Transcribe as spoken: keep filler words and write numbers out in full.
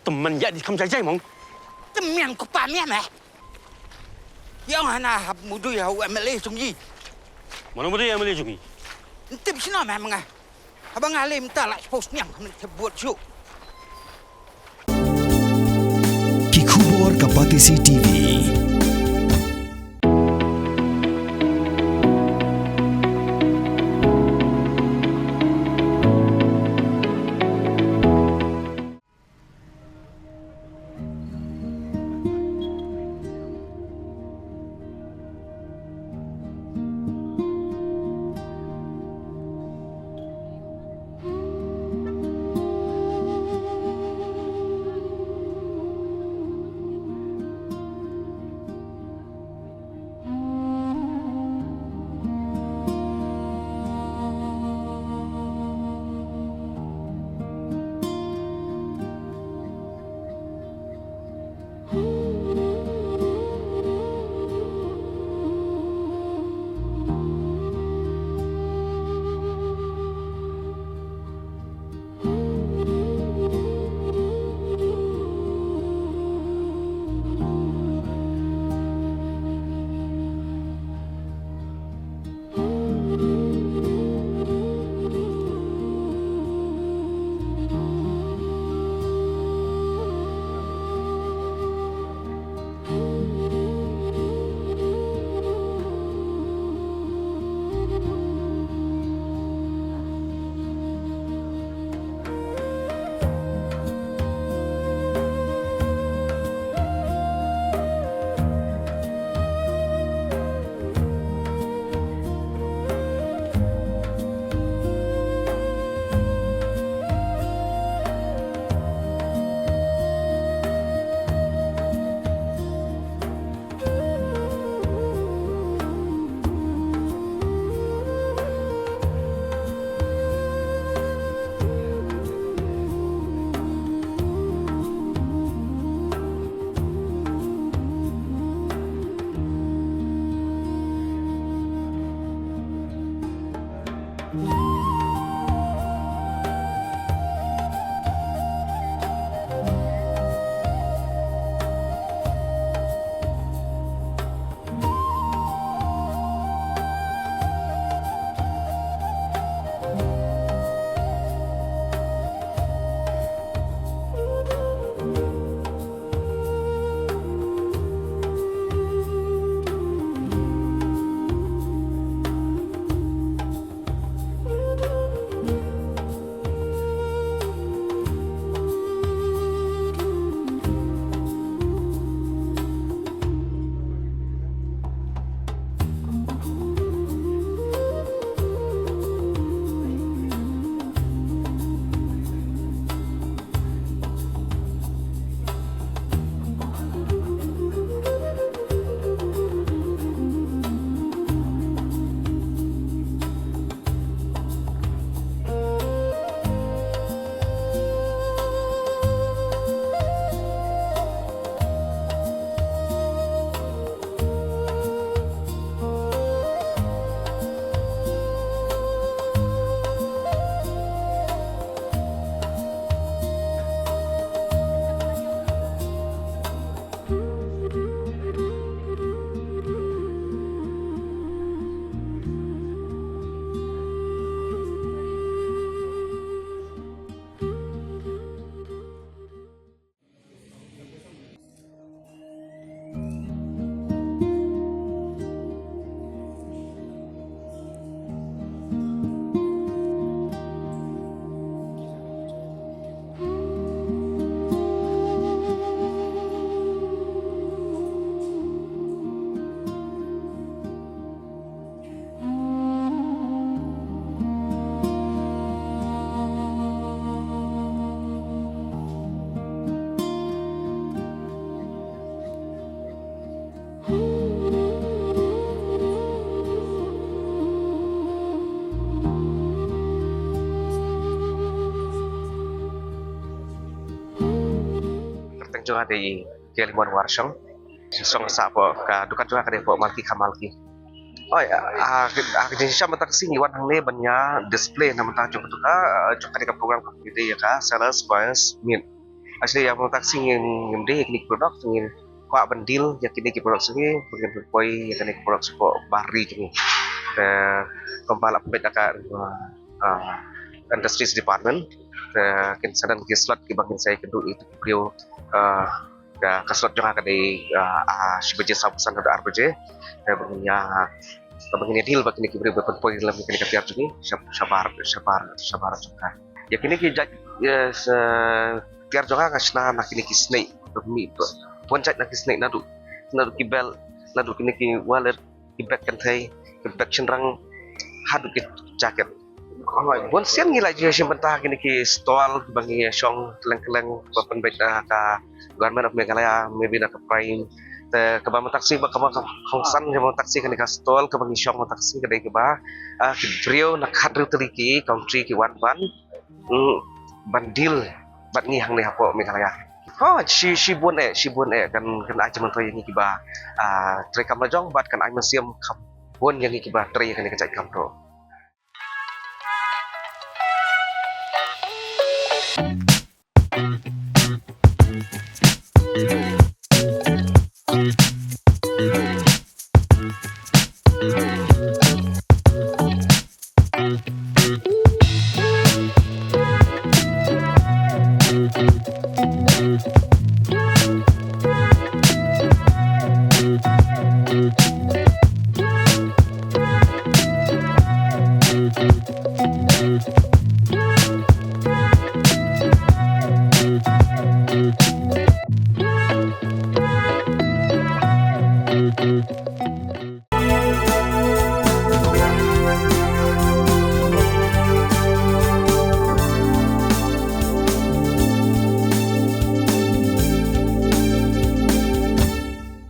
Tymmen ïa di kham jai jai mong. Tymmen ko pa mian eh. Ïa nga na hap mudui ha u M L A jong i. Mano mudui M L A jong i? Ntip sino meh menga. Haba nga lem ta la post niang men te buat ju. Ki khubor ka Batesi T V. Kyrteng jong nga dei Kelmon Warshong. Song sah hapoh ka dukan jong nga ka dei hapoh Malki kha Malki. Oi, ah, ah, ka jingshisha mynta ka sngi ngi wan hangne ban ïa display na bynta jong ka dukan, ah, jong kane ka program kaba ngi dei ïa ka Sellers Buyers Meet. Actually ïa ba mynta ka sngi ngim dei ïa kine ki product, ngi kwah ban deal ïa kine ki product sngi, ba ngin pynpoi ïa kine ki product sha ka bahri jong ngi. Te kumba la pynbeit da ka, uh, Industries Department, te kin sa don ki slot kiba ngin sa ïakynduh ïa ki briew, uh, ka, ka slot jong nga ka dei, uh, uh, shi baje saw phew san haduh ar baje. Te ba ngin ïa, ba ngin ïa deal bad kine ki briew ba pynpoi lem kine ki tiar jong ngi sha, shabar, shabar, shabar jong ka. Ïa kine ki jait, ïa, sa, tiar jong nga nga shna na kine ki snake, ba mih ba bun jait na ki snake, naduh, naduh ki belt, naduh kine ki wallet, ki bag kynthei, ki bag shynrang, haduh ki jacket. Hooid, bun sien ngi la ju shim bynta kine ki stall ba ngi shong kylleng kylleng ba pynbeit da ka Government of Meghalaya, maybe na ka Prime. Te kaba mynta ka sngi ba kaba ka hongsan jong mynta ka sngi kane ka stall kaba ngi shong mynta ka sngi ka dei kaba, ah, ki briew na khathynriew tylli ki country ki wan ban, mm, ban deal bad ngi hangne hapoh Meghalaya. Hooid, shi, shibun eh, shibun eh, kan, kan ai jingmyntoi ïa ngi kiba, ah, trei kam la jong bad kan ai mynsiem kham bun ïa ngi kiba trei ïa kane ka jait kam ruh.